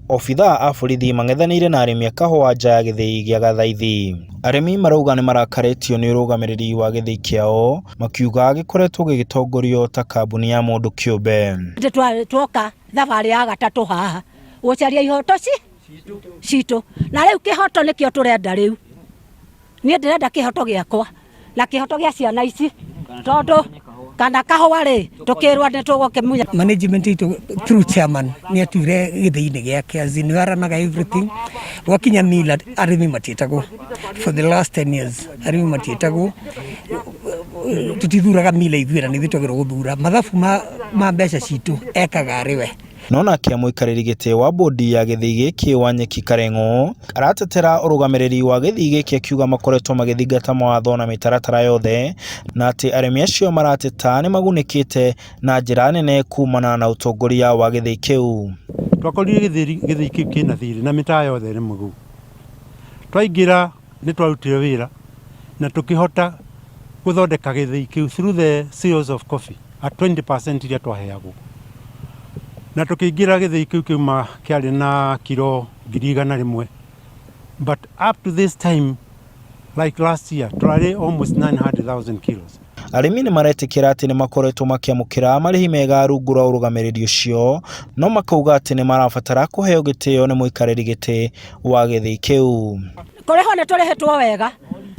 Obithaa a borithi mang'ethanĩire na arĩmi a kahũa nja ya gĩthĩi gĩa Gathaithi. Arĩmi marauga nĩmarakarĩtio nĩ ũrũgamĩrĩri wa gĩthĩi kĩao makiuga gĩkoretwo gĩgĩtongorio ta kambuni ya mũndũ kĩũmbe. Twoka thabarĩ ya gatatũ haha gũcaria ihoto ci citũ na rĩu kĩhoto nĩkĩo tũrenda rĩu. Niĩ ndĩrenda kĩhoto gĩakwa na kĩhoto gĩa ciana ici tondũ kana kahũa rĩ tũkĩrwo nĩ tũgũkĩmunya. Management itũ through chairman nĩ atuire gĩthĩinĩ gĩake as in nĩwe aranaga everything. Gwakinya mila arĩmi matiĩtagwo for the last 10 years arĩmi matiĩtagwo tũtithuraga mila ithuĩ na nĩ ithuĩ twagĩrĩirwo gũthura mathabu ma mbeca citũ ekaga arĩ we. No nake mũikarĩri gĩtĩ wa bodi ya gĩthĩi gĩkĩ Wanyeki Kareng'ũ aratetera ũrũgamĩrĩri wa gĩthĩi gĩkĩ akiuga makoretwo magĩthingata mawatho na mĩtaratara yothe na atĩ arĩmi acio marateta nĩmagunĩkĩte na njĩra nene kumana na ũtongoria wa gĩthĩi kĩu. Twakorire gĩthĩi kĩu kĩna thirĩ na mĩtaa yothe ĩrĩ mũguu. Twaingĩra nĩ twarutire wĩra na tũkĩhota gũthondeka gĩthĩi kĩu through the sales of coffee at 20% iria twaheagwo. Na tũkĩingĩra gĩthĩi kĩu kĩuma kĩarĩ na kiro 100,000 but up to this time like last year tũrarĩ almost 900,000 kilos. Arĩmi nĩ maretĩkĩra atĩ nĩ makoretwo makĩamũkĩra marĩhi mega rungu rwa ũrũgamĩrĩri ũcio, no makauga atĩ nĩ marabatara kũheo gĩtĩo nĩ mũikarĩri gĩtĩ wa gĩthĩi kĩu. Kũrĩhwo nĩ tũrĩhĩtwo wega,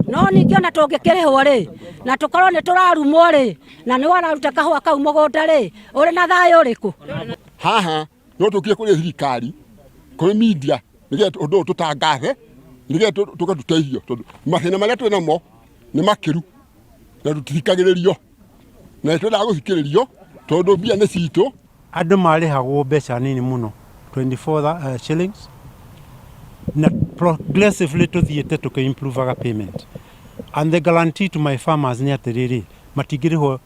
no ningĩ ona tũngĩkĩrĩhwo rĩ, na tũkorwo nĩ tũrarumwo rĩ, na nĩ wararuta kahũa kau mũgũnda rĩ, ũrĩ na thayũ ũrĩkũ? Haha no tũkire kũrĩ thirikari, kũrĩ media nĩgetha ũndũ ũyũ tũtangathe, nĩgetha tũke tũteithio tondũ mathĩna marĩa twĩ namo nĩ makĩru na tũtithikagĩrĩrio na nĩ twendaga gũthikĩrĩrio tondũ mbia nĩ citũ. Andũ marĩhagwo mbeca nini mũno 24 shillings na progressively tũthiĩte tũkĩ improvaga payment and the guarantee to my farmers nĩ atĩrĩrĩ matingĩrĩhwo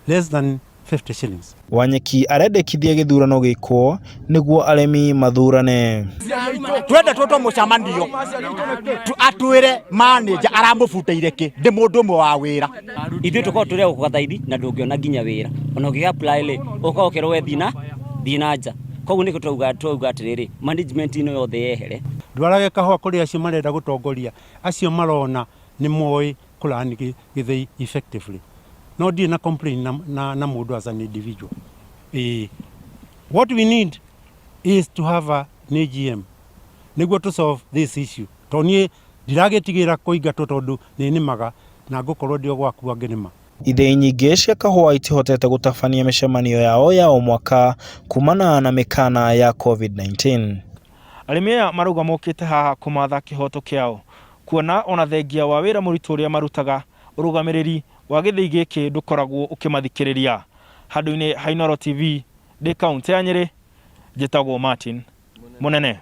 less than 50 shillings. Wanyeki arendekithia gĩthurano gĩkwo nĩguo arĩmi mathurane. Twenda twĩtwo mũcemanio atwĩre manager aramũbutĩire kĩ ndĩ mũndũ ũmwe wa wĩra. Ithuĩ tũkoragwo tũrĩ a gũkũ Gathaithi na ndũngĩona nginya wĩra ona ũngĩ apply rĩ ũkoragwo ũkĩrwo we thiĩ na thiĩ na nja koguo nĩkĩo twauga twauga atĩrĩrĩ management ĩno yothe yehere. Ndwarage kahũa kũrĩ acio marenda gũtongoria acio marona nĩ moĩ kũ run gĩthĩi effectively. No ndirĩ na complain na, na, na mũndũ as an individual. Ĩĩ. What we need is to have an AGM nĩguo to solve this issue. Tondũ niĩ ndiragĩtigĩra kũingatwo tondũ nĩ nĩmaga na ngũkorwo ndĩ o gwakwa ngĩrĩma. Ithĩi nyingĩ cia kahũa itihotete gũtabania mĩcemanio yao ya o mwaka kumana na mĩkana ya Covid-19. Arĩmi aya marauga mokĩte haha kũmatha kĩhoto kĩao kuona ona thengia wa wĩra mũritũ ũrĩa marutaga, ũrũgamĩrĩri wa gĩthĩi gĩkĩ ndũkoragwo ũkĩmathikĩrĩria. Handũ-inĩ ha Inooro TV ndĩ kauntĩ ya Nyĩrĩ, njĩtagwo Martin Mũnene.